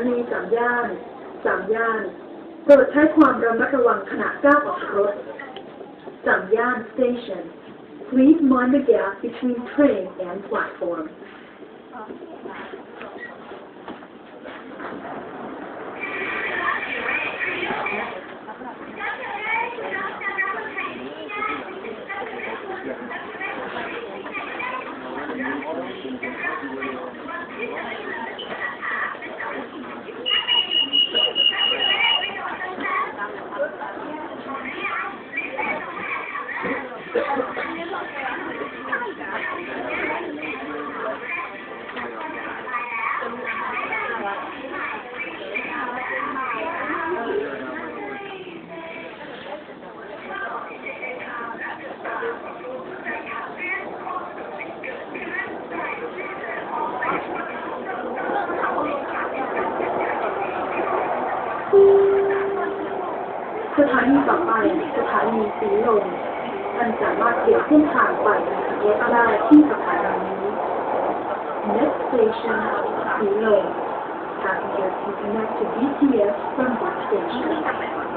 นี ສາມ ຍ່ານ ສາມ ຍ່ານ ໂປດໃຊ້ຄວາມລະມັດລະວັງຂະນະກ້າວອອກຈາກລົດ. ສາມ ຍ່ານ Station. Please mind the gap between train and platform. ສະຖານີຕໍ່ໄປ, ສະຖານີສີລົມ. ທ່ານສາມາດປ່ຽນເສັ້ນທາງໄປ ບີທີເອສ ໄດ້ທີ່ສະຖານີນີ້. Next station, ສີລົມ. Passengers can connect to B T S from this station.